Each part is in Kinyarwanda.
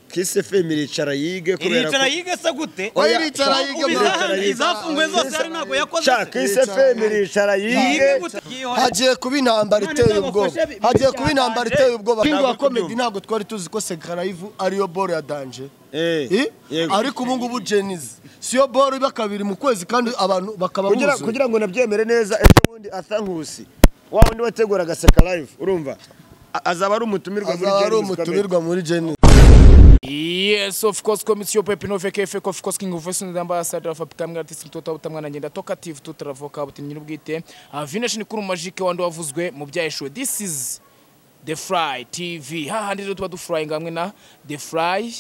Kiss FM iricara yige kubera iricara yige se gute? Oya iricara yige izafunguye zose ari ntago yakoze. Cha Kiss FM iricara yige. Hagiye kuba intambara iteye ubwoba. Hagiye kuba intambara iteye ubwoba. King wa comedy ntago twari tuzi ko Seka Live ariyo ball ya danger. Ariko ubu ngubu Jeniz siyo ball iba kabiri mu kwezi kandi abantu bakaba buzuye. Kugira ngo nabyemere neza ejo bundi Athankusi wa wundi wateguraga Seka Live urumva azaba ari umutumirwa muri Jeniz. Azaba ari umutumirwa muri Jeniz. Yes, of course, Commission Pepino FKF, of course, King of Voice and Ambassador of Upcoming Artist Mtoto utamwana ngenda talkative tutravoka butinyi ubwite. Vination kuri magic wandi wavuzwe mu byahishwe. This is The Fly TV. Hahandi rero tuba duflying hamwe na The Fly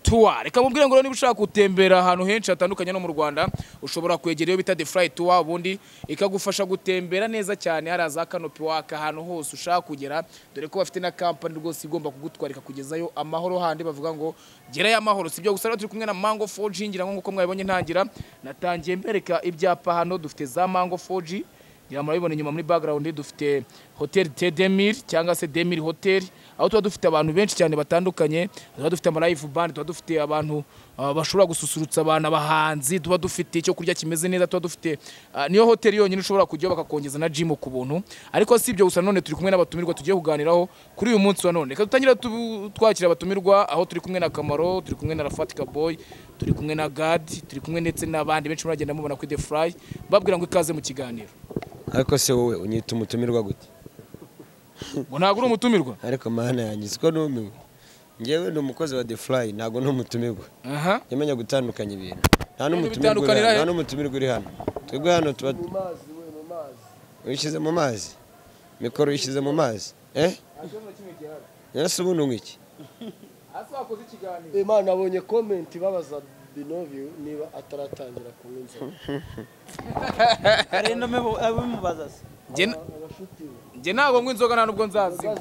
Tour. Reka mubwire ngo niba ushaka gutembera ahantu henshi hatandukanye no mu Rwanda, ushobora kwegera iyo bita The Fly Tour, ubundi ikagufasha gutembera neza cyane hari za canopy walk ahantu hose ushaka kugera, dore ko bafite na company rwose igomba kugutwarika kugezayo amahoro. Handi bavuga ngo gerayo amahoro. Sibyo gusa turi kumwe na Mango 4G ngira ngo nkuko mwabibonye ntangira natangiye mbereka ibyapa hano dufite za Mango 4G. Ngira murabibona inyuma muri background dufite Hotel Tedemir cyangwa se Demir Hotel, aho tuba dufite abantu benshi cyane batandukanye, tuba dufite ama live band, tuba dufite abantu bashobora gususurutsa abantu abahanzi, tuba dufite icyo kurya kimeze neza, tuba dufite niyo hotel yonyine ushobora kujya bakakongeza na gym ku buntu. Ariko si ibyo gusa, none turi kumwe n'abatumirwa tugiye kuganiraho kuri uyu munsi wa none. Reka dutangire twakira abatumirwa, aho turi kumwe na Kamaro, turi kumwe na Rafatika Boy, turi kumwe na Gad, turi kumwe ndetse n'abandi benshi muragenda mubona kuri The Fly. Babwira ngo ikaze mu kiganiro. Ariko se wowe unyita umutumirwa gute? Ngo ntago uri umutumirwa? Ariko mana yanjye siko numiwe. Ngewe ndi umukozi wa The Fly ntago ndi umutumirwa. Aha. Yamenya gutandukanya ibintu. Nta n'umutumirwa, nta n'umutumirwa uri hano. Twebwe hano tuba mu mazi, we mu mazi. Uyishyize mu mazi. Mikoro uyishyize mu mazi. Eh? Yarase ubundi ngiki. Asa wakoze ikiganiro. Imana abonye comment babaza Binovi niba ataratangira kunywa inzoga. Ari no abimubaza se. Nge ntabwo nywa inzoga nta nubwo nzazinywa.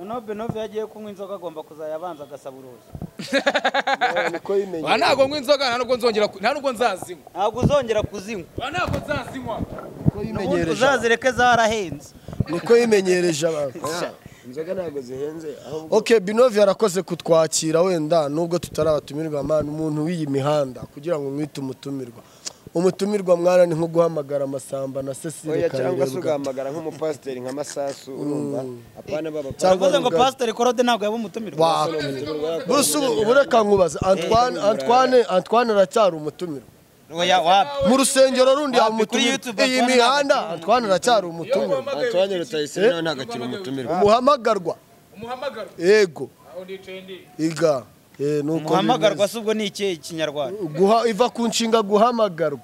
No Binovi yagiye kunywa inzoga agomba kuzayabanza agasaba uruhushya. Niko yimenye. Wa ntabwo nywa inzoga nta nubwo nzongera nta nubwo nzazinywa. Ntabwo uzongera kuzinywa. Wa ntabwo nzazinywa. Niko yimenyereje. Uzazireke zarahenze. Niko yimenyereje abantu. Inzoga ntabwo zihenze ahubwo. Okay, Binovi yarakoze kutwakira wenda nubwo tutarabatumirwa man umuntu w'iyi mihanda kugira ngo mwite umutumirwa. Umutumirwa mwana ni nko guhamagara amasamba na Cecile Kayirebwa. Cyangwa se ugahamagara nk'umupasiteri nka Masasu urumva apana baba. Cyangwa ngo pasiteri Korode ntabwo yaba umutumirwa. Busu ubureka nkubaza Antoine aracyari umutumirwa. Oya wapi? Mu rusengero rundi umutumirwa. Iyi mihanda Antoine aracyari umutumirwa. Antoine Rutayisire nawe ntabwo akiri umutumirwa. Umuhamagarwa. Umuhamagarwa. Yego. Aho ndicaye ndi. Iga. Nuko umuhamagarwa se ubwo ni ikihe Kinyarwanda? Guha iva ku nshinga guhamagarwa.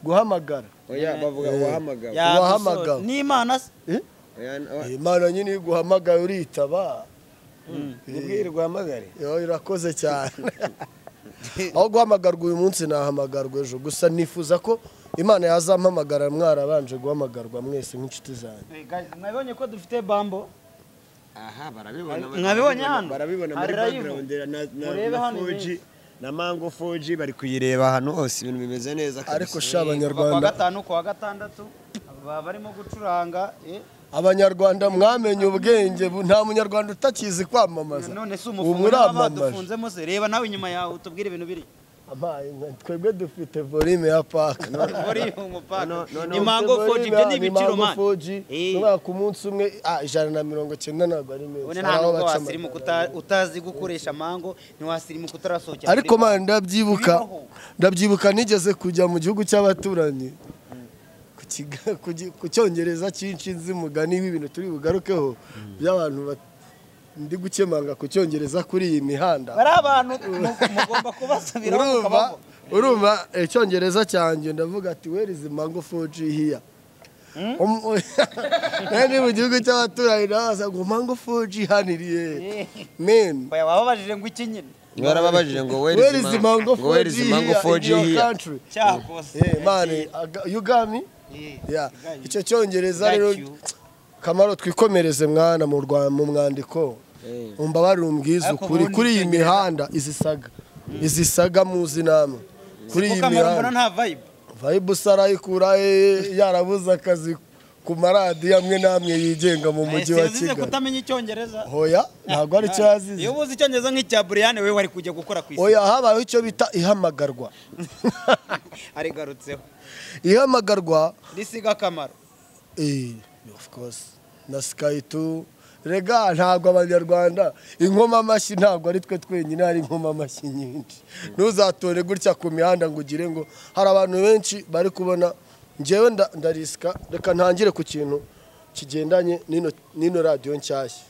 Guhamagara. Oya bavuga uwahamagawe. Uwahamagawe. Ni Imana se? Imana nyine iguhamagaye uritaba. Ubwirwa guhamagare. Yo irakoze cyane. Aho guhamagarwa uyu munsi nahamagarwa ejo, gusa nifuza ko Imana yazampamagara mwarabanje guhamagarwa mwese nk'inshuti zanjye. Guys, mwabonye ko dufite bambo? Aha barabibona. Mwabibonye hano? Barabibona muri background na 4G na Mango 4G bari kuyireba hano hose ibintu bimeze neza kabisa. Ariko sha abanyarwanda kwa gatanu kwa gatandatu barimo gucuranga. Abanyarwanda mwamenye ubwenge, nta munyarwanda utakizi kwamamaza. None se umufungo badufunzemo se reba nawe inyuma yawe utubwire ibintu biri. Amaye twebwe dufite volume ya paka. Volume paka. Ni Mango 4G ibyo ni ibiciro man. Nuba ku munsi umwe 190 ntabwo ari menshi. None nta nubwo wasirimuka utazi gukoresha Mango, ntiwasirimuka utarasohokera. Ariko man ndabyibuka nigeze kujya mu gihugu cy'abaturanyi. Ku cyongereza cyinshi nzi mugani w'ibintu turi bugarukeho by'abantu ndi gukemanga ku cyongereza kuri iyi mihanda. Bari abantu mugomba kubasubira mukababo. Urumva icyongereza cyanjye ndavuga ati where is Mango 4G here? Nani mu gihugu cy'abaturanyi nabaza ngo Mango 4G haniriye. Men. Wababajije ngo iki nyine? Barababajije ngo where is Mango 4G here? Cyakose. Man, you got me? Yeah. Icyo cyongereza rero Kamaro twikomereze mwana mu Rwanda mu mwandiko. Umbabarire umbwize ukuri kuri iyi mihanda izisaga muzi namwe. Kuri iyi mihanda nta vibe. Vibe sarayikura yarabuze akazi ku maradiyo amwe n'amwe yigenga mu mujyi wa Yazize Kigali. Kutamenya icyongereza. Hoya, ntabwo ari cyo yazize. Iyo uzi icyongereza nk'icya Brian, we wari kujya gukora ku isi. Oya, habayeho icyo bita ihamagarwa. Arigarutseho. Ihamagarwa risiga akamaro. Of course na Sky 2. Rega ntabwo abanyarwanda inkoma amashyi, ntabwo ari twe twenyine, hari inkoma amashyi nyinshi. Ntuzatore gutya ku mihanda ngo ugire ngo hari abantu benshi bari kubona. Njyewe ndarisika, reka ntangire ku kintu kigendanye n'ino radiyo nshyashya.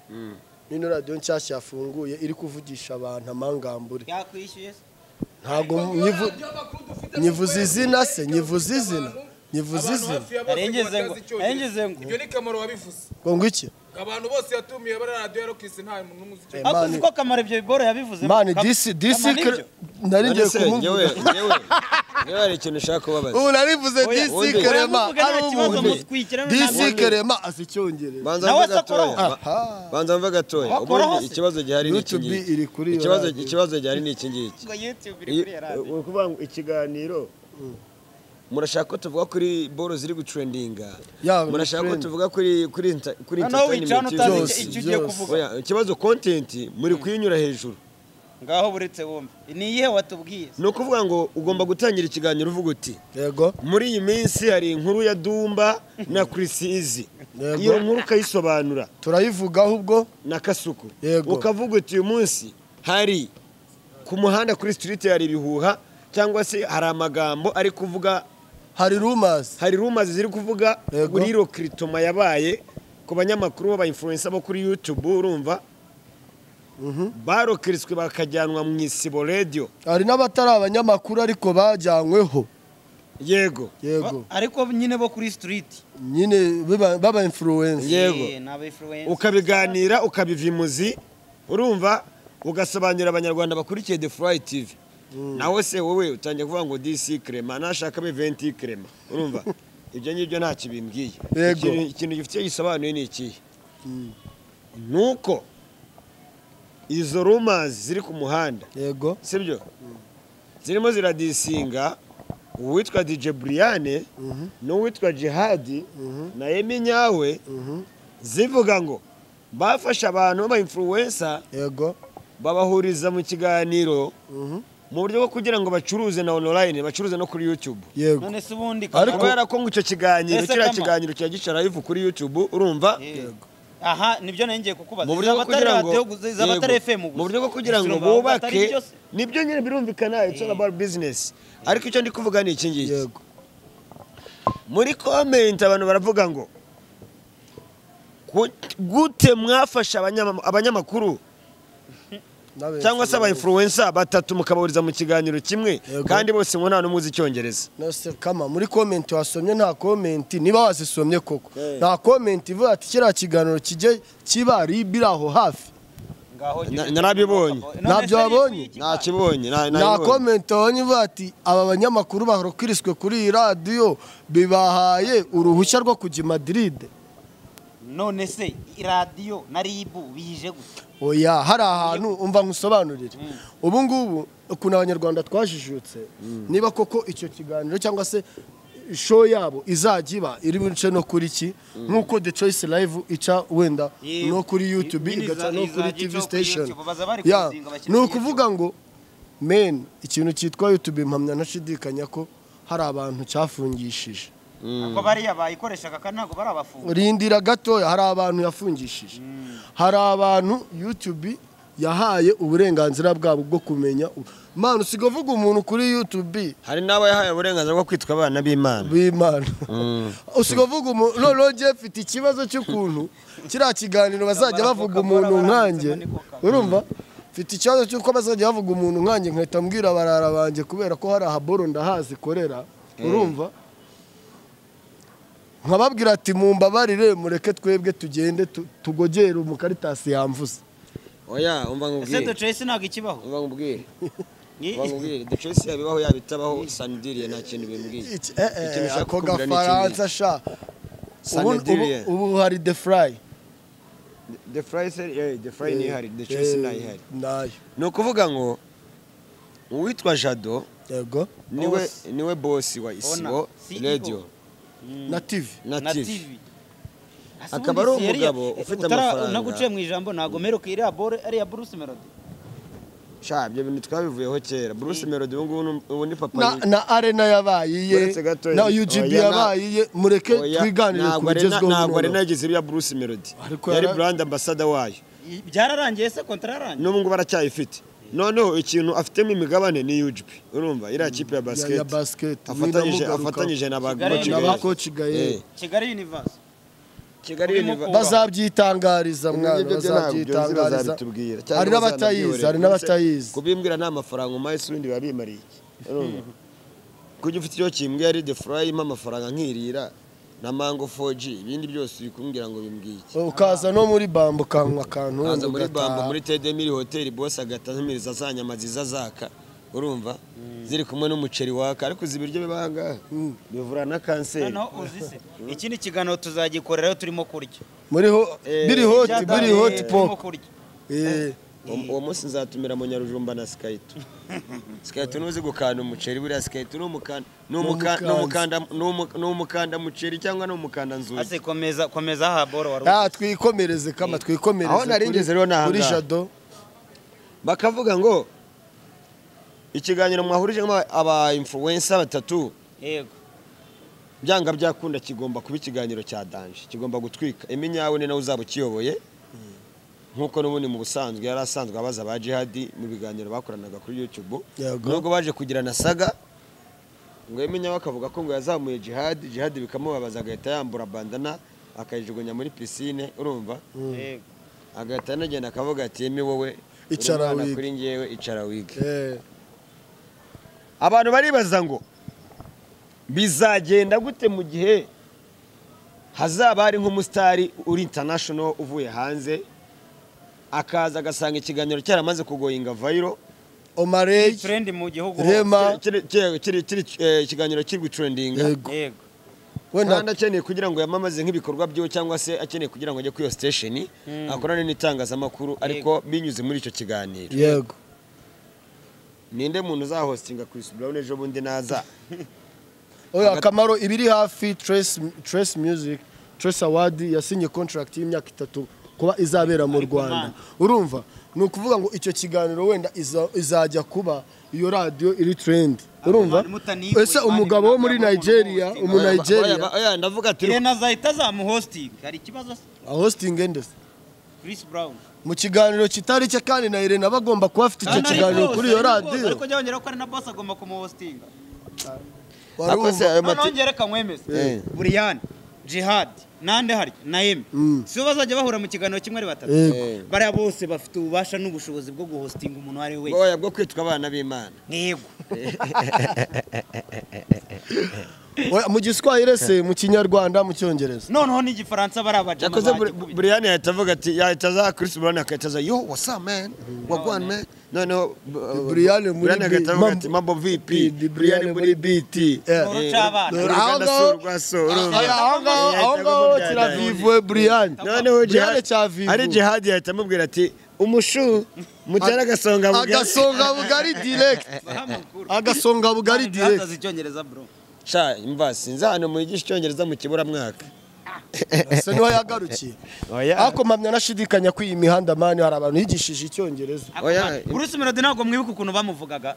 N'ino radiyo nshyashya yafunguye iri kuvugisha abantu amangambure. Yakwishyuye se? Ntabwo nyivuze izina se, nyivuze izina, nyivuze izina. Arengeze ngo. Ibyo ni Kamaro wabivuze. Ngo iki? Abantu bose yatumiye bari radiyo ya Rockis, nta muntu n'umwe uzi icyo. Ariko uzi ko Kamaro ibyo biboro yabivuze. Mani disi nari ngiye kumuvuga. Njyewe hari ikintu ushaka kubabaza. Ubu narivuze disi Kerema ari umuntu. Disi Kerema azi icyongereza. Banza mve gatoya. Ubundi ikibazo gihari ni iki ngiki. Ikibazo gihari ni iki ngiki. Uri kuvuga ngo ikiganiro murashaka ko tuvuga kuri boro ziri gutrendinga, murashaka ko tuvuga kuri entertainment. Ikibazo content muri kuyinyura hejuru. Ngaho buretse wumve ni iyihe watubwiye. Ni ukuvuga ngo ugomba gutangira ikiganiro uvuga uti yego muri iyi minsi hari inkuru ya Dumba na Chris Easy, iyo nkuru ukayisobanura, turayivugaho ubwo na Kasuku, ukavuga uti uyu munsi hari ku muhanda kuri street hari ibihuha cyangwa se hari amagambo ari kuvuga, hari rumors ziri kuvuga kuri Rokritoma yabaye ku banyamakuru b'aba influencer bo kuri YouTube, urumva barokiriswe bakajyanwa mu Isibo Radio. Hari n'abatari abanyamakuru ariko bajyanyweho. Yego yego, ariko nyine bo kuri street nyine baba influencer. Yego, ukabiganira ukabivimuzi, urumva ugasobanurira abanyarwanda bakurikiye The Fly TV. Nawe se wowe utangiye kuvuga ngo DC Crema nashaka be 20 Crema, urumva ibyo ngibyo nta kibimbwiye. Ikintu gifite gisobanuye ni iki? Nuko izo rumors ziri ku muhanda, yego sibyo, zirimo ziradisinga uwitwa DJ Brian n'uwitwa Jihadi na Emi Nyawe, zivuga ngo bafashe abantu b'aba influencer, yego, babahuriza mu kiganiro mu buryo bwo kugira ngo bacuruze na online, bacuruze no kuri YouTube. Yego. None se ubundi ariko kubera ko ngo icyo kiganiro kiriya kiganiro cya gicara live kuri YouTube, urumva? Yego. Aha nibyo ngiye kukubaza. Mu buryo bwo kugira ngo mu buryo bwo kugira ngo bubake, nibyo nyine birumvikana, it's all about business. Ariko icyo ndi kuvuga ni iki ngiki. Yego. Muri comment abantu baravuga ngo gute mwafasha abanyamakuru cyangwa se aba influencer batatu mukabahuriza mu kiganiro kimwe kandi bose ngo nta n'umuzi icyongereza. Nose kama muri comment wasomye nta comment, niba wazisomye koko nta comment ivuga ati kiriya kiganiro kijye kiba ribira aho hafi. Narabibonye. Ntabyo wabonye? Nakibonye. Nta comment wabonye ivuga ati aba banyamakuru barokiriswe kuri iyi radiyo bibahaye uruhushya rwo kujya i Madrid. None se radiyo na ribu bije gusa? Oya, hari ahantu umva nkusobanurire. Ubu ngubu ukuntu abanyarwanda twajijutse, niba koko icyo kiganiro cyangwa se show yabo izajya iba iri buce no kuri ki, nkuko The Choice Live ica wenda no kuri YouTube igaca no kuri TV station. Ni ukuvuga ngo men ikintu cyitwa YouTube impamya ntashidikanya ko hari abantu cyafungishije. Ako bariya bayikoreshaga kandi ntabwo barabafunga. Rindira gatoya, hari abantu yafungishije. Hari abantu YouTube yahaye uburenganzira bwabo bwo kumenya. Mana usiga uvuga umuntu kuri YouTube. Hari n'abo yahaye uburenganzira bwo kwitwa abana b'Imana. B'Imana. Usiga uvuga umuntu, none ngiye mfite ikibazo cy'ukuntu kiriya kiganiro bazajya bavuga umuntu nkanjye. Urumva? Mfite ikibazo cy'uko bazajya bavuga umuntu nkanjye nkahita mbwira barara banjye kubera ko hari ahaboro ndahazi korera. Urumva? Nkababwira ati mumbabarire mureke twebwe tugende tugogere umukaritasi yamvuze. Oya, umva nkubwire. Ese The Choice ntabwo ikibaho? Umva nkubwire. Umva nkubwire, The Choice yabibaho yabitabaho Sanidiriye nta kintu bimbwiye. Ikintu ushaka kumbwira ni iki? Sha. Ubu hari The Fly. The Fly se, The Fly ni ihari, The Choice nayo ihari. Nayo. Ni ukuvuga ngo uwitwa Jado, yego, niwe boss wa Isibo Radio. Na TV. Na TV. Akaba ari umugabo ufite amafaranga. Naguciye mu ijambo, ntago meruka iriya bore ariya Bruce Melody. Sha, ibyo bintu twabivuyeho kera. Bruce Melody ubu ngubu ubu ni papa na Arena yabaye, na UGB yabaye, mureke twiganire ku bigezweho. Ntabwo Arena yagize iriya Bruce Melody, yari brand ambassador wayo. Byararangiye se, contrat yararangiye, n'ubu ngubu aracyayifite. Noneho ikintu afitemo imigabane ni UGB, urumva iriya kipe ya basket afatanyije na ba coach Gaye, Kigali Universe. Kigali Universe bazabyitangariza mwana, bazabyitangariza. Hari n'abatayizi, hari n'abatayizi. Kubimbwira nta mafaranga umaye se ubundi babimariye iki? Urumva kujya ufite icyo kimbwiye ari the fry impa amafaranga nkirira na Mango 4G, ibindi byose uri kumbwira ngo bimbwiye iki? Ukaza no muri Bambo ukanywa akantu, ukaza muri Bambo muri Tedemiri Hotel, boss agata ntumiriza za nyama ziza zaka, urumva ziri kumwe n'umuceri waka, ariko uzi ibiryo bibanga bivura na kanseri. Noneho uzi se ikindi kiganiro tuzagikorerayo turimo kurya muri ho biri hot, biri hot pop. Uwo munsi nzatumira mu Nyarujumba na Skyto. Skyto nuzi gukanda umuceri, buriya Skyto n'umukanda muceri cyangwa n'umukanda nzuzi. Ase komeza, komeza ha boro waru. Twikomereze kama twikomereze. Aho naringeze rero nahanga. Kuri Jado bakavuga ngo ikiganiro mwahurije aba influencer batatu. Yego. Byanga byakunda kigomba kuba ikiganiro cya danger, kigomba gutwika. Eminyawe ni nawe uzaba ukiyoboye. Nkuko n'ubundi mu busanzwe yari asanzwe abaza ba Jihadi mu biganiro bakoranaga kuri YouTube, nubwo baje kugira na saga ngo Eminyawe akavuga ko ngo yazamuye Jihadi, Jihadi bikamubabaza agahita yambura bandana akayijugunya muri piscine, urumva agahita anagenda akavuga ati emi wowe icara wige kuri ngewe, icara wige. Abantu baribaza ngo bizagenda gute mu gihe hazaba hari nk'umusitari uri international uvuye hanze akaza agasanga ikiganiro cyaramaze kugoyinga viral, Omarey trend mu gihugu Rema kiri ikiganiro kiri trending. Yego. Wenda akeneye kugira ngo yamamaze nk'ibikorwa byo cyangwa se akeneye kugira ngo ajye kuri iyo station akorane n'itangazamakuru, ariko binyuze muri icyo kiganiro. Yego. Ninde muntu uzahostinga Chris Brown ejo bundi naza? Oya akamaro ibiri hafi. Trace Music, Trace Award yasinye contract y'imyaka 3 kuba izabera mu Rwanda. Urumva ni ukuvuga ngo icyo kiganiro wenda izajya kuba iyo radio iri trend. Urumva ese umugabo wo muri Nigeria, umu Nigeria, oya ndavuga ati Irena azahita azamuhosting, hari ikibazo se? Hosting endese Chris Brown mu kiganiro kitari cye, kandi na Irena bagomba kuba afite icyo kiganiro kuri iyo radio, ariko jya ko ari na boss agomba kumuhostinga. Akoze nongere kanywemeze Buriyani, Jihad nande hari na Emi sibo bazajya bahura mu kiganiro kimwe ari batatu. Bariya bose bafite ububasha n'ubushobozi bwo guhostinga umuntu ari we wese. Oya bwo kwitwa abana b'Imana. Yego. Mu Giswahili se, mu Kinyarwanda, mu Cyongereza, noneho n'igifaransa barabaje. Yakoze Buriyani yahita avuga ati yahita za Chris Brown akahita za yo what's up man, wagwan man. Noneho Buriyani muri ati mambo VP, Buriyani muri BT. Aho ngaho kiravivwe Buriyani. Noneho ari Jihadi yahita amubwira ati umushu mutera agasonga bugari, agasonga bugari direct, agasonga bugari direct. Icyongereza bro. Sha imva sinzi hano muyigisha icyongereza mu kiburamwaka. Se niho yagarukiye. Ariko mpamya nashidikanya ko iyi mihanda mani hari abantu yigishije icyongereza. Bruce Melody ntabwo mwibuka ukuntu bamuvugaga.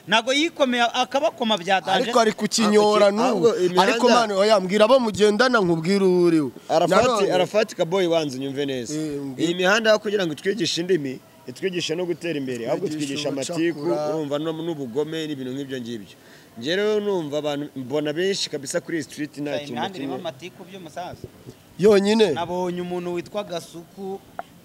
Ntabwo yikomeye akabakoma bya danger. Ariko ari kukinyora n'ubu. Ariko mani oya mbwira abo mugendana nkubwira uriwe. Arafati kaboy wanze unyumve neza. Iyi mihanda yo kugira ngo itwigishe indimi, itwigishe no gutera imbere, ahubwo twigisha amatiku, urumva n'ubugome n'ibintu nk'ibyo ngibyo. Njye rero numva abantu mbona benshi kabisa kuri street nta kintu kimwe. Amatiku byo musaza yonyine. Nabonye umuntu witwa Gasuku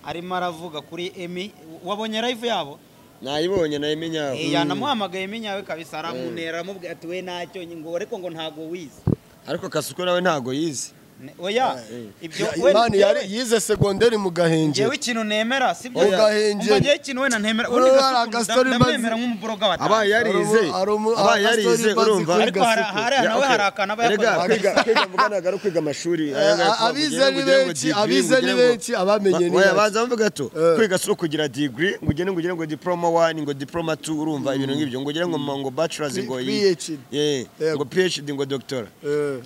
arimo aravuga kuri Emi, wabonye live yabo? Nayibonye na Emi nyawe. Yanamuhamagaye Emi nyawe kabisa aramunera amubwira ati we nacyo ngo ariko ngo ntago wize. Ariko Kasuku nawe ntago yize. Oya ibyo we yari yize secondaire mu Gahenge. Ngewe ikintu nemera sibyo Gahenge. Ngewe ikintu wena ntemera undi Gasuku ndamwemera nk'umubroga wa abaye yarize. Abaye yarize urumva ariko hari nawe hari akana bayakoze. Kwiga mvuga nagaru kwiga amashuri abize ni benshi, abize ni benshi abamenye ni. Oya banza mvuga gato kwiga si kugira degree ngo ugende ngo ugire ngo diploma 1 ngo diploma 2 urumva ibintu nk'ibyo ngo ugire ngo ngo bachelor's ngo PhD ngo PhD ngo doctor.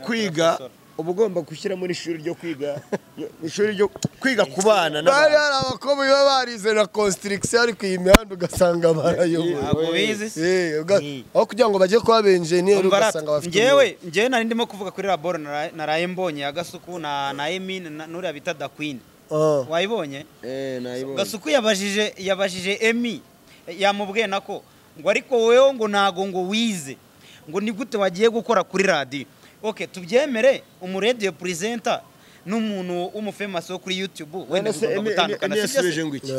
Kwiga Uba ugomba gushyira muri ishuri ryo kwiga, ishuri ryo kwiga kubana n'abantu. Bari hari abakobwa baba barize na construction ariko iyi mihanda ugasanga barayoboye. Aho kugira ngo bajye kuba engineer ugasanga bafite. Njyewe nari ndimo kuvuga kuri laboro naraye mbonye ya Gasuku na Emin nuriya bita Da Queen. Wayibonye? Nayibonye. Gasuku yabajije Emi yamubwiye nako ngo ariko wewe ngo nago ngo wize ngo ni gute wagiye gukora kuri radio. Okay, tubyemere umuradio presenter n'umuntu w'umufamous wo kuri YouTube wenda gutandukana. Yasubije ngo iki?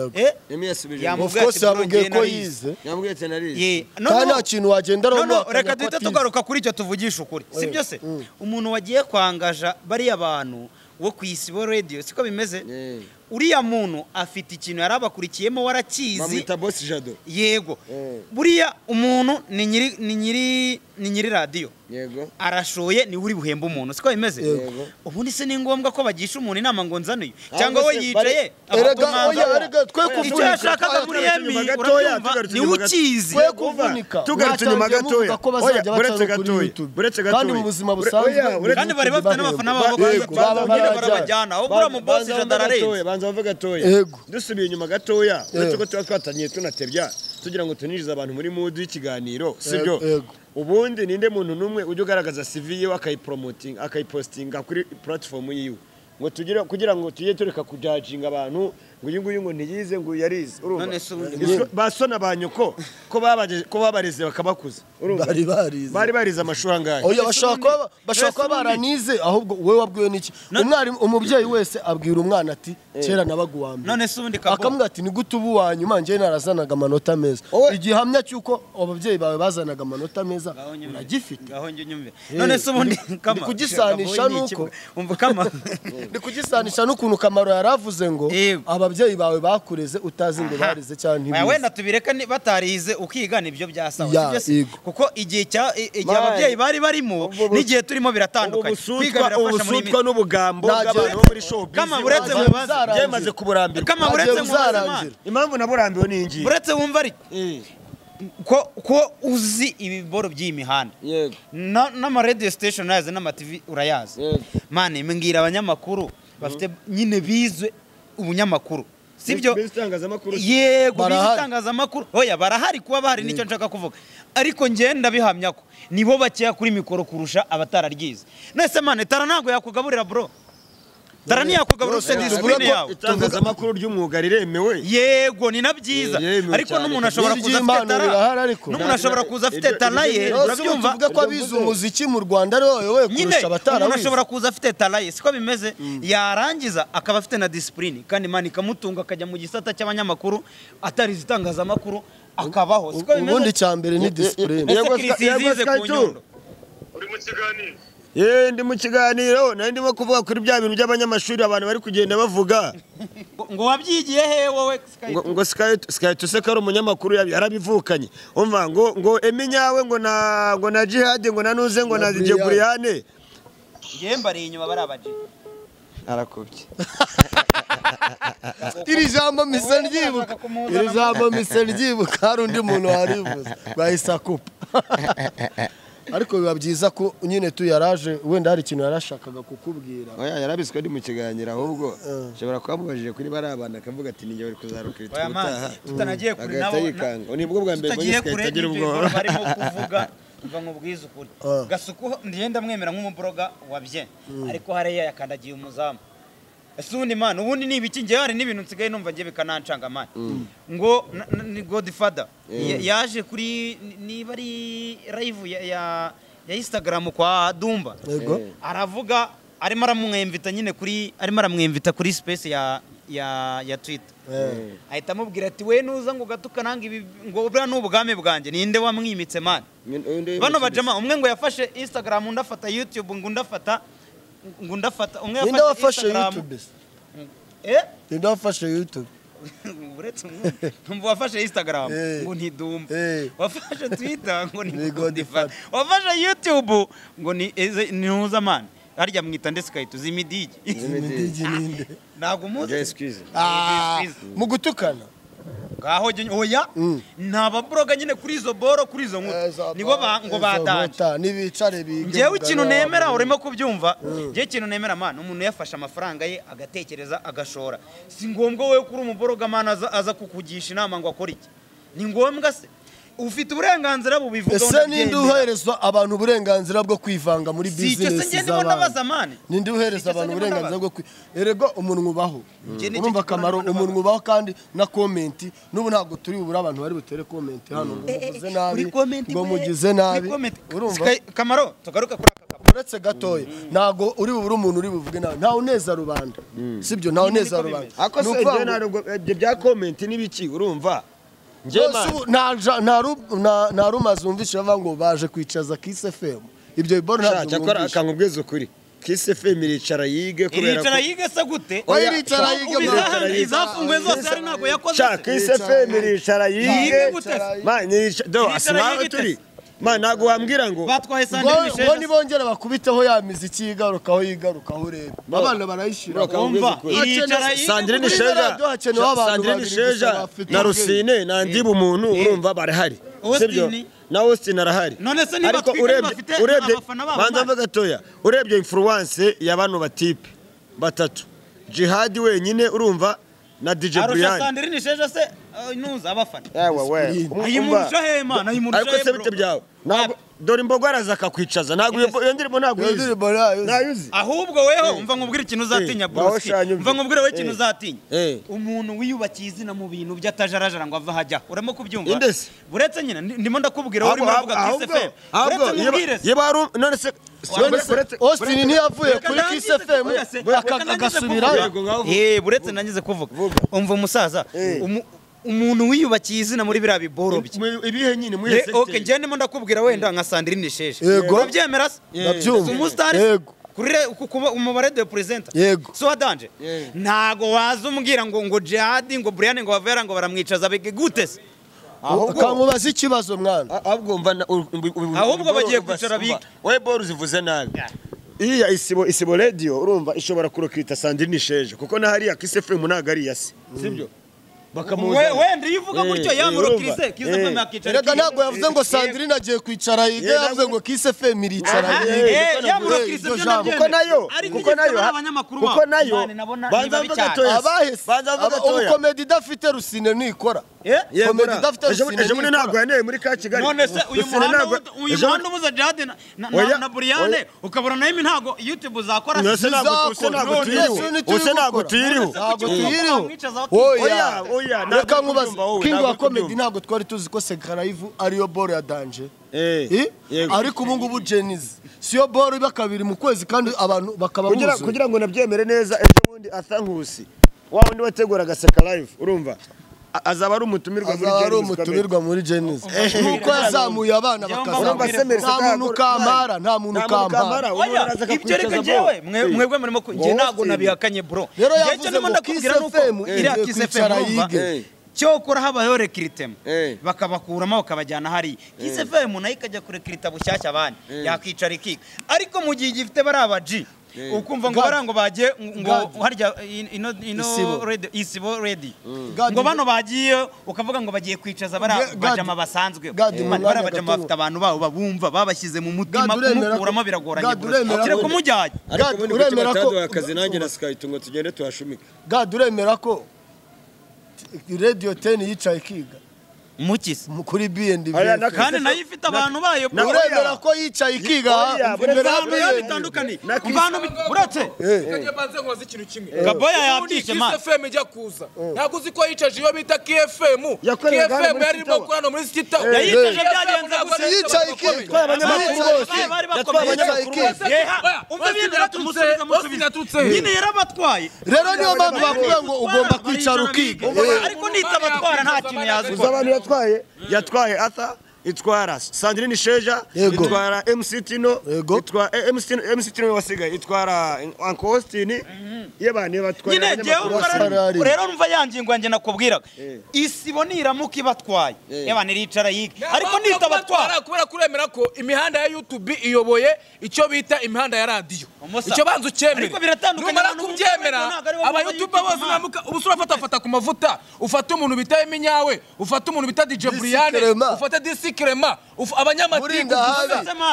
Emi yasubije. Of course yamubwiye ko yize. Yamubwiye ati narize. Kandi nta kintu wagenda no reka duhite tugaruka kuri icyo tuvugisha ukuri. Si byo se? Umuntu wagiye kwangaja bariya bantu wo ku Isibo Radio siko bimeze? Uriya muntu afite ikintu yarabakurikiyemo warakizi. Bamwita Boss Jado. Yego. Buriya umuntu ni nyiri radio. Yego. Arashoye ni uri buhemba umuntu siko bimeze? Ubundi se ni ngombwa ko bagisha umuntu inama ngo nzanuye cyangwa we yicaye erega twe kuvunika yashakaga muri Emi urabyumva ni ukizi twe kuvunika tugarutse nyuma gatoya. Buretse gatoya kandi mu buzima busanzwe kandi bari bafite n'abafana babo barabajyana aho bura mu Boss Jado ararenze. Banza bavuga gatoya. Dusubiye inyuma gatoya uretse ko tuba twatangiye tunatebya tugira ngo tuninjize abantu muri mood y'ikiganiro sibyo? Ubundi ninde muntu numwe ujye ugaragaza CV yiwe akayipromoting akayipostinga kuri platform yiwe ngo tugire kugira ngo tujye tureka kujudginga abantu ngo uyu nguyu ngo ntiyize ngo yarize urumva basona banyuko ko babareze bakabakuza urumva bari barize amashuri angahe? Oya bashaka kuba baranize ahubwo wowe wabwiwe niki? Umwarimu umubyeyi wese abwira umwana ati kera nabaga uwa mbere none se ubundi kabo akamubwira ati ni gute ubu wa nyuma njye narazanaga amanota meza. Igihamya cyuko ababyeyi bawe bazanaga amanota meza uragifite. Ngaho njye nyumve none se ubundi kama kugisanisha nuko umva kama ndi kugisanisha n'ukuntu Kamaro yaravuze ngo ababyeyi bawe bakureze utazi ngo barize cyangwa ntibize. Wenda tubireka batarize ukiga nibyo byasawa kuko igihe igihe ababyeyi bari barimo n'igihe turimo biratandukanye. Kwiga birafasha muri ubusutwa n'ubugambo bw'abantu bo muri showbiz. Kama buretse mubaze byemaze kuburambirwa. Kama buretse mubaze impamvu naburambiwe ni ingiyi. Buretse wumva ariko ko uzi ibiboro by'iyi mihanda n'ama radio station urayazi n'ama TV urayazi. Mane mbwira abanyamakuru bafite nyine bizwe ubunyamakuru sibyo? Yego bize itangazamakuru. Oya barahari kuba bahari nicyo nshaka kuvuga ariko njye ndabihamya ko nibo bakeya kuri mikoro kurusha abatararyize. Nese mane tara ntago yakugaburira bro. Tara ntiyakugaburira ufite discipline yawe. Itangazamakuru ry'umwuga riremewe. Yego ni nabyiza ariko n'umuntu ashobora kuza afite tara. N'umuntu ashobora kuza afite tara ye urabyumva. Tuvuge ko abize umuziki mu Rwanda ari wowe kurusha abatarawize. Umuntu ashobora kuza afite tara ye siko bimeze yarangiza akaba afite na discipline kandi Imana ikamutunga akajya mu gisata cy'abanyamakuru atarize itangazamakuru akabaho siko bimeze. Ubundi cyambere ni discipline. Yego Krisizize ku nyundo. Uri mu kiganiro? Ndi mu kiganiro nari ndimo kuvuga kuri bya bintu by'abanyamashuri abantu bari kugenda bavuga ngo wabyigiye he wowe ngo Sky Tuseka ari umunyamakuru yarabivukanye umva ngo Emi nyawe ngo na Jihad ngo na Nuze ngo na DJ Brian ngiye mbari inyuma bari abaji arakubye. Iri jambo mise ryibuka iri jambo mise ryibuka hari undi muntu warivuze bahise akupa. Ariko biba byiza ko nyine tu yaraje wenda hari ikintu yarashakaga kukubwira. Oya yarabiswe ndi mu kiganiro ahubwo nshobora kubamubajije kuri bari abana akavuga ati ninjye bari kuzarukira utaha tutanagiye kure nabo nibwo bwa mbere mbonye itagira ubwoba barimo kuvuga mva nkubwiza ukuri Gasuku ndiyenda mwemera nk'umubroga wabye ariko hariya yakandagiye umuzamu. Ese ubundi man ubundi ni ibiki ngiye hari n'ibintu nsigaye numva ngiye bikanancanga man ngo ni Godfather yaje kuri niba ari live ya Instagram kwa Dumba aravuga arimo aramwemvita nyine kuri arimo aramwemvita kuri space ya Twitter ahita amubwira ati we nuza ngo gatuka nanga ibi ngo buriya n'ubwami bwanjye ninde wamwimitse man. Bano bajama umwe ngo yafashe Instagram undi afata YouTube ngo undafata umwe yafashe YouTube. Ninde wafashe YouTube? Uretse umwe wafashe Instagram ngo ntidumba wafashe Twitter ngo ni Godfather wafashe YouTube ngo ni ntuza man harya mwita ndetse Sky zimidigi ninde ntabwo muzi. Mu gutukana Ngaho oya nta babroga nyine kuri izo boro kuri izo nkuta nibo ngo badanje nibicare bige. Ngewe ikintu nemera urimo kubyumva, ngewe ikintu nemera man umuntu yafashe amafaranga ye agatekereza agashora, si ngombwa wowe kuri umuboroga man aza kukugisha inama ngo akore iki, ni ngombwa se ufite uburenganzira bubivuga. Ese ninde uherezwa abantu uburenganzira bwo kwivanga muri business z'abantu? Ninde uhereza abantu uburenganzira bwo erego umuntu ubaho? Urumva Kamaro umuntu ubaho kandi na comment n'ubu ntabwo turi bubura abantu bari butere comment hano ngo muvuze nabi ngo mugize nabi. Urumva Kamaro tugaruka kuri aka uretse gatoya ntago uri bubura umuntu uri buvuge nabi, nta uneza rubanda sibyo, nta uneza rubanda. Ako se ntabwo ibyo bya comment n'ibiki urumva nta rumaze wumvishe bavuga ngo baje kwicaza Kiss FM ibyo biboro ntabwo cyakora akangubwiza ukuri Kiss FM iricara yige kubera ko iricara yige se gute? Iricara yige izafunguye zose ari ntabwo yakoze. Kiss FM iricara yige man do asima turi man ntabwo wambwira ngo batwaye Sandrine Sheja ngo nibongera bakubiteho ya miziki yigarukaho yigarukaho urebe abana barayishira. Sandrine Sheja Sandrine Sheja na Rusine na Ndibu umuntu urumva barahari sibyo na Austin arahari. None se niba twika bafite abafana babo banza mvuga gatoya urebye influence ya bano batipe batatu Jihad wenyine urumva na DJ Brian. Sandrine Sheja se nuza abafana yawe we ayimurusha he man ayimurusha ariko se bite byawe ntabwo dore imbogo araza akakwicaza ntabwo iyo ndirimbo ntabwo uyizi nayuzi. Ahubwo weho umva nkubwira ikintu uzatinya Bruce, umva nkubwira wewe ikintu uzatinya umuntu wiyubakiye izina mu bintu by'atajarajara ngo ava hajya urimo kubyumva buretse nyine ndimo ndakubwira wowe urimo uravuga Kiss FM buretse nkubwire yeba none se Austin ntiyavuye kuri Kiss FM agasubirayo. Buretse nangize kuvuga umva umusaza umuntu wiyubakiye izina muri biriya biboro bye ibihe nyine muri secteur. Okay njye ndimo ndakubwira wenda nka Sandrine Sheja urabyemera se? Ndabyumva umustar kuri kuba umubare de presenter so adanje ntago waza umbwira ngo Jihad ngo Brian ngo bavera ngo baramwicaza bige gute se? Ahubwo kamubaza ikibazo mwana ahubwo mva ahubwo bagiye kwicara biga we boro zivuze nabi iya isibo radio urumva ishobora kurokita Sandrine Sheja kuko na hariya Kiss FM ntago ari yase sibyo wenda iyo uvuga gutyo yamuro Kiss Kiss FM akicara. Rega ntabwo yavuze ngo Sandrine agiye kwicara yige, yavuze ngo Kiss FM iricara yige. Yamuro Kiss kuko nayo kuko nayo banza mvuga gatoya banza mvuga gatoya ubu comedy idafite Rusine nikora comedy idafite Rusine ejo bundi ntabwo yaneye muri ka Kigali. None se uyu muhanda ubuza Jihad na Brian ukabona nayo ntago YouTube uzakora ntabwo tuyiriho oya oya. Reka nkubaze King wa comedy ntabwo twari tuzi ko Seka Live ariyo boro ya danger ariko ubu ngubu Jeniz siyo boro iba kabiri mu kwezi kandi abantu bakaba buzuye. Kugira ngo nabyemere neza ejo bundi Athankusi wa wundi wateguraga Seka Live urumva azaba ari umutumirwa muri Jeniz, umutumirwa muri Jeniz nuko yazamuye abana bakazamuka nta muntu kamara nta muntu kamara. Ibyo reka njyewe mwebwe murimo njye ntabwo nabihakanye bro. Rero yavuze ngo Kiss FM iriya Kiss FM cyokora habayeho recruitment bakabakuramo bakabajyana hari Kiss FM nayo ikajya kurekrita bushyashya abandi yakwicara ikiga ariko mu gihe gifite bari aba G ukumva ngo barango bagiye ngo harya ino radio isibo ready ngo bano bagiye ukavuga ngo bagiye kwicaza bara bajama basanzwe bara bajama bafite abantu babo babumva babashyize mu mutima kumukuramo biragoranye kire kumujyanye. Ariko ubundi uremera ko akazi nanjye na Sky tungo tugende tuhashumika. Gad uremera ko Radio 10 yicaye kiga mukisi kuri B&B kandi nayo ifite abantu bayo uremera ko yicaye ikiga imbere y'abantu bitandukanye abantu uretse kajya banze nkoze ikintu kimwe Gaboya yabyishe man Kiss FM ijya kuza ntabwo uzi ko yicaje iyo bita KFM KFM yari irimo kurano muri City Tower yayicaje byagenze gusa yicaye ikiga abanyamakuru bose bari bakomeye umva ibintu ratumusubiza musubiza nyine yarabatwaye rero niyo mpamvu bakuvuga ngo ugomba kwicara ukiga ariko nitabatwara nta kintu yazikora yatwaye Arthur Itwara Sandrine Sheja, itwara MC Tino, itwara MC Tino wasigaye, itwara Uncle Austin, yebane batwara nyine jewe rero numva yangingo yanjye nakubwiraga isibo niramuka ibatwaye yebane ricara yiga ariko nitabatwara kubera kuremera ko imihanda ya YouTube iyoboye icyo bita imihanda ya radio icyo banza ucyemere ariko biratandukanye numara kubyemera aba YouTube bose namuka ubusura fata ku mavuta ufata umuntu bita Eminyawe ufata umuntu bita DJ Brian ufata DC Clement abanyamatiku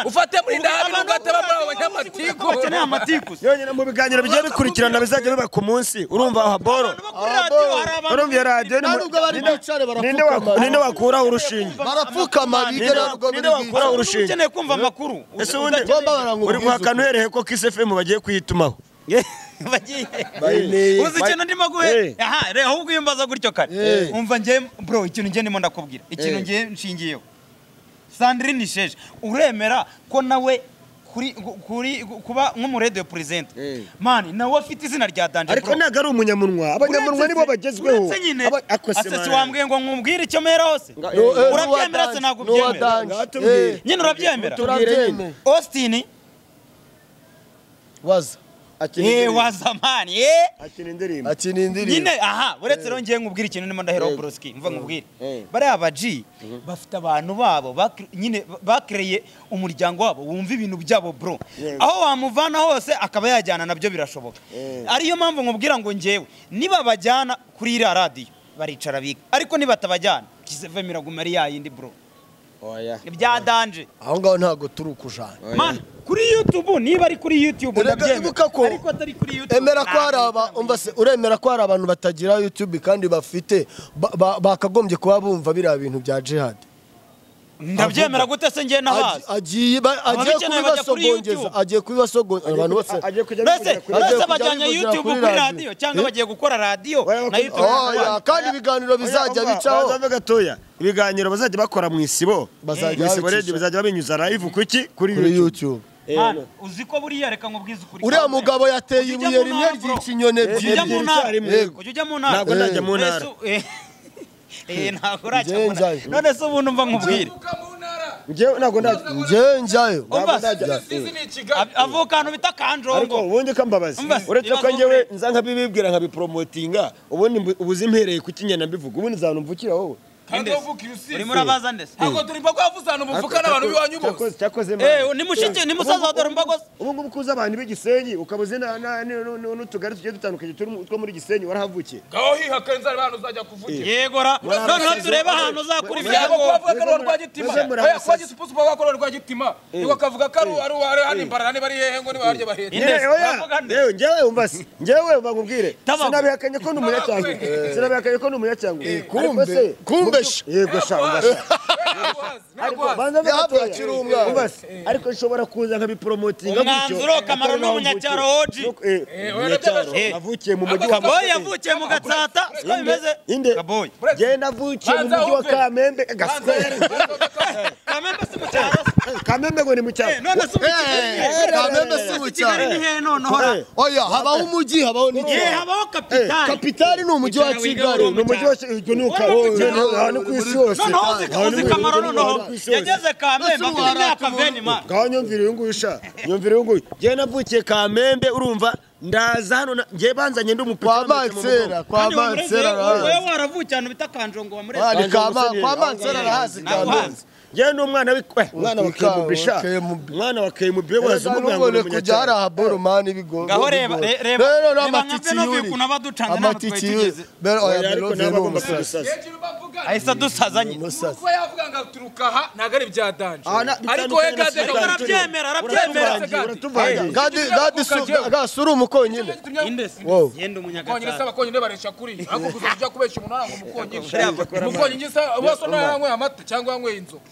ufate muri ndahabi n'ugataba muri abanyamatiku bakeneye amatiku yonyine mu biganiro bigiye bikurikirana bizajya biba ku munsi urumva aha boro urumva ya radio ninde wakuraho urushinge barapfukama bigera ninde wakuraho urushinge ukeneye kumva amakuru ese ubundi uri guhakana uhereye ko Kiss FM bagiye kuyitumaho bagiye uzi ikintu ndimo guhe aha rero ahubwo iyo mbaza gutyo kare umva ngiye bro ikintu ngiye ndimo ndakubwira ikintu ngiye nshingiyeho Sandrine Sheja uremera ko nawe kuri kuba nk'umuradio present man nawe afite izina rya Danje ariko ntago ari umunyamunwa abanyamunwa nibo bagezweho asese wambwiye ngo nkubwire icyo mera hose urabyemera se ntabwo ubyemera nyine urabyemera Austin waza waza man akina indirimbo nyine aha uretse rero ngiye nkubwira ikintu ndimo ndaheraho broski mva nkubwire bariya aba G bafite abantu babo nyine bakreye umuryango wabo wumva ibintu byabo bro aho wamuvana hose akaba yajyana nabyo birashoboka ariyo mpamvu nkubwira ngo ngewe niba bajyana kuri iriya radiyo baricara biga ariko nibatabajyana Kiss FM iraguma ari yayindi bro ibya Danje aho ngaho ntago turi ukujana man kuri YouTube niba ari kuri YouTube ndabyemera ariko atari kuri YouTube emera ko hari aba umva se uremera ko hari abantu batagira YouTube kandi bafite bakagombye kuba bumva biriya bintu bya jihad ndabyemera gute se ngiye nahazi agiye kubibasogongeza agiye kubibasogongeza abantu bose bose bajyanye YouTube kuri radio cyangwa bagiye gukora radio na YouTube kandi ibiganiro bizajya bicaho bazavuga gatoya ibiganiro bazajya bakora mu isibo isibo radio bazajya babinyuza live kuki kuri YouTube uzi ko buriya reka nkubwize ukuri uriya mugabo yateye ibuye rimwe ryica inyoni ebyiri ujya mu ntara ntabwo ndajya mu ntara ntabwo urajya mu ntara none se ubu numva nkubwire njyewe ntabwo ndajya njyayo avuka ahantu bita Kanjongo ariko ubundi kambabazi uretse ko njyewe nza nkabibibwira nkabipromotinga ubundi ubuzi mpereye ku kinyana mbivuga ubundi nzanumvukira wowe urimo urabaza ndetse ntabwo dore imbago yavuze ahantu muvuka n'abantu b'iwanyu bose cyakoze ni mushiki ni musaza wa dore imbago ubu ngubu kuza abantu b'igisenyi ukaba uzi n'utugari tugiye dutandukanye two muri Gisenyi warahavukiye ngaho hihaka inzara ahantu uzajya kuvugira yego ra noneho turebe ahantu uzakura ibyago kubavuga ko ari Rwagitima oya kwa Gisupusupu bavuga ko ari Rwagitima niko kavuga ko ari hano imbarara niba ari hehe ngo niba harya bahetse yewe njyewe umva se njyewe umva nkubwire sinabihakanye ko ni umunyacyangwe sinabihakanye ko ni umunyacyangwe kumbe kumbe yego sha umva ariko banza mugatoya ariko nshobora kuza nkabipromotinga umwanzuro Kamaro ni umunyacyaro oji navukiye mu mujyi wa Kaboyi yavukiye mu Gatsata siko bimeze Kaboyi je navukiye mu mujyi wa Kamembe Gaswere Kamembe si mu cyaro Kamembe ngo ni mu cyaro none si mu Kamembe si mu cyaro ni hehe noneho oya habaho umujyi habaho n'icyaro habaho kapitali kapitali ni umujyi wa Kigali ni umujyi wa Kigali ni ku isi yose noneho uzi Kamaro noneho yageze Kamembe afite imyaka 20 man ngaho nyumvira uyu nguyu sha nyumvira uyu nguyu je navukiye Kamembe urumva ndaza hano ngiye banzanye ndi umupira kwa Mansera kwa Mansera wowe waravukiye ahantu bita Kanjongo wa Murezi kwa Mansera arahazi Kamembe njyewe ni umwana umwana wa KMB sha umwana wa KMB waza umubwira ngo ni kujya hari ahaboro mani bigo ngaho reba reba rero amatiki yuri amatiki yuri bero oya bero bero ahise dusazanye kuba yavuga ngo aturuka aha ntabwo ari ibya Danje ariko we Gade arabyemera arabyemera Gade Gade uri umukonyine yenda umunyagatsata se abakonyine baresha kuri ariko kuza kujya kubeshya umuntu aranga umukonyine umukonyine se bose yanyweye amata cyangwa yanyweye inzoga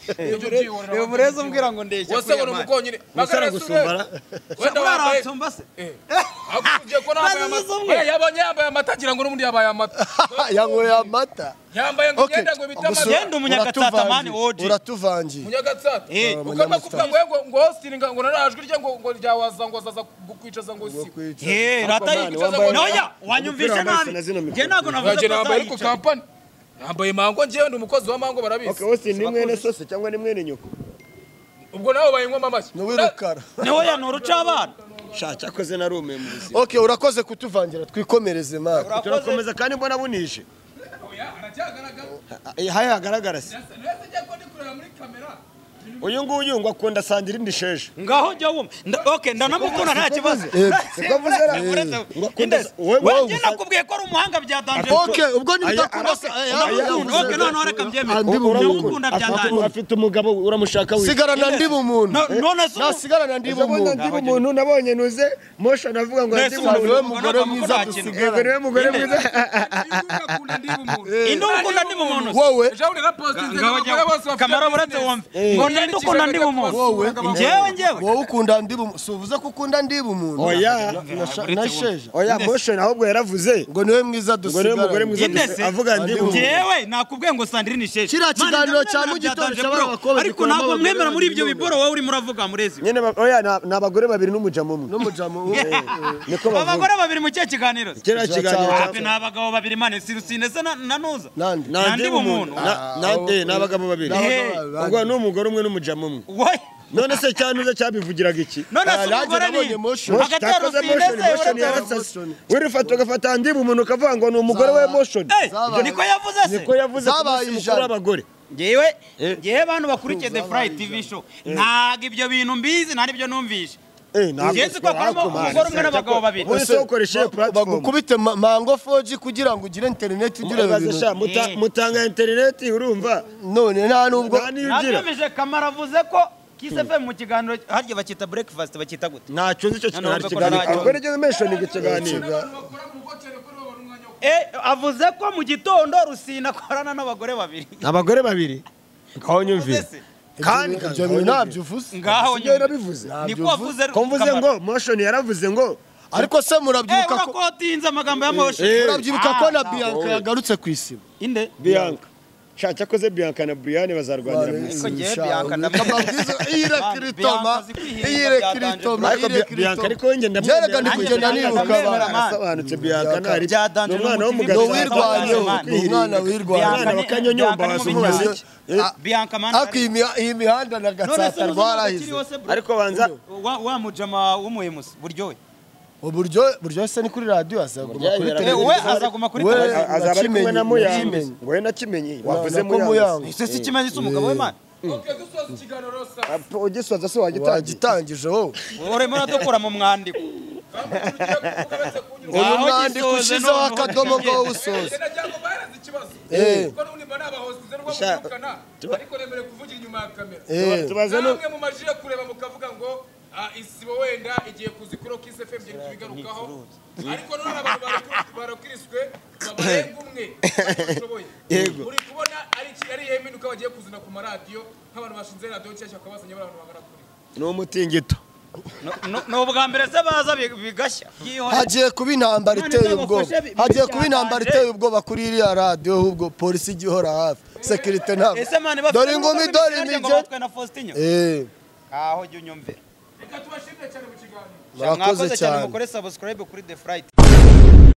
reba umurezi umbwira ngo ndeshya wose ngo ni umukonyine musara gusumbara wenda wambaye uransumba se ugiye kubona yambaye amata yabonye yambaye amata agira ngo n'ubundi yabaye amata yanyweye amata yambaye ngo imyenda ngo bita amata yenda umunyagatsata mani oji uratuvangiye umunyagatsata ukarimo kuvuga ngo ngo Austin ngo narajwi rye ngo ngo ryawaza ngo azaza kukwicaza ngo si eh rata noya wanyumvishe nabi nge ntago navuze ko yambaye ariko kampani Yambaye mango, njyewe ndi umukozi wa mango barabizi. Okay, wose ni mwene sose cyangwa ni mwene nyoko? Ubwo nawe bayinywa amashyi. Ni wirukara. Ni hoya nuruca abana. Sha cyakoze narume mu buzima. Okay, urakoze kutuvangira twikomereze maka. Turakomeza kandi mbona bunije. Oya, aracyagaragara. Haya hagaragara se. Nese njya ko ndi kureba muri kamera. Uyu nguyu ngo akunda Sandrine Sheja. Ngaho jya wumva. Okay, ndanamukunda nta kibazo. Siko vuze ra. Wewe nakubwiye ko ari umuhanga bya danger. Okay, ubwo nibidakunda se. Okay, none reka mbyemere. Ndamukunda bya danger. Afite umugabo uramushaka wiwe. Sigarana ndi bumuntu. None se nasigarana ndi bumuntu. Ndi bumuntu nabonye nuze Motion avuga ngo ndi bumuntu mugore mwiza dusigara. Niwe mugore mwiza. Indi ukunda ndi bumuntu. Wowe. Kamara buretse wumve. Ngo ndi ukunda ndi bumuntu. Wowe. Njyewe. Wowe ukunda ndi bumuntu. Si uvuze ko ukunda ndi bumuntu. Oya. Na Sheja. Oya Motion ahubwo yaravuze ngo niwe mwiza dusigara. Ngo niwe mugore mwiza avuga ndi bumuntu. Njyewe nakubwiye ngo Sandrine Sheja. Kiriya kiganiro cya mu gitondo cy'abakobwa. Ariko ntabwo mwemera muri ibyo biboro wowe urimo uravuga murezi. Nyene oya ni abagore babiri n'umujamo umwe. N'umujamo umwe. Niko bavuga. Abagore babiri mu cye kiganiro. Kiriya kiganiro cya ni abagabo babiri mane sirusine se na nuza. Nandi bumuntu. Nandi n'abagabo babiri. Ubwo ni umugore umwe n'umujamo umwe. None se cyanuze cyabivugiraga iki? None se umugore ni hagati ya Rusine se wirifata ugafata ndi bumuntu ukavuga ngo ni umugore we Motion. Niko yavuze se. Niko yavuze ko abagore. Ngewe bantu bakurikiye The Fly TV show ntago ibyo bintu mbizi nta nibyo numvishe. Ngenzi ko akoramo umugore umwe n'abagabo babiri. Wese ukoresha platform bagukubite mango 4G kugira ngo ugire internet ugire ibintu. Mutanga internet urumva none nta nubwo nabyumvise Kamara avuze ko Kiss FM mu kiganiro harya bakita breakfast bakita gute? Ntacyo nzi icyo kiganiro. Ubwo nigeze mention ikiganiro. Avuze ko mu gitondo Rusine akorana n'abagore babiri. Abagore babiri? Ngaho nyumvire. Kandi ibyo bintu ntabyo uvuze. Ngaho nyumvire. Narabivuze. Niko wavuze. Ko mvuze ngo Motion yaravuze ngo ariko se murabyibuka ko urakotinze amagambo ya Motion. Murabyibuka ko na Bianca yagarutse ku isibo. Inde? Bianca. Sha cyakoze Bianca na Brian bazarwanira mu isi. Bianca ndamubwiza ira kiritoma ira kiritoma ira Bianca ariko njye ndamwemera ndi kugenda niruka asobanutse Bianca ntari umwana w'umugabo wirwanyeho umwana wirwanyeho umwana bakanyonyomba basubiza iki Bianca man ariko iyi mihanda na Gatsata rwarahize ariko banza wa mujama w'umuhemusi buryohe uburyo buryo se ni kuri radio azaguma kuri televiziyo we azaguma kuri televiziyo azaba ari kumwe na Muyango ngo we na Kimenyi wavuze Muyango ese si Kimenyi si umugabo we man Okay dusoza ikiganiro rosa ugisoza se wagitangije wowe urimo uradukura mu mwandiko uyu mwandiko ushizeho akadomo ngo usoze kuko n'ubundi mba nabahostize n'ubwo muvukana ariko nemerewe kuvugira inyuma ya kamera namwe mu majire kureba mukavuga ngo isibo wenda igiye kuzikuro Kiss FM ngiye kubigarukaho ariko none abantu barakiriswe babarenga umwe bashoboye uri kubona ari yeminuka bagiye kuzina ku maradiyo nk'abantu bashinze radiyo nshyashya bakabazanye abantu bangana kuri ni umutingito ni ubwa mbere se baza bigashya hagiye kuba intambara iteye ubwoba hagiye kuba intambara iteye ubwoba kuri iriya radiyo ahubwo polisi ijya ihora hafi sekirite ntabwo dore ingumi dore imige aho jya unyumvira reka tubashimire cyane mu kiganiro murakoze cyane mukore subscribe kuri The Fly TV.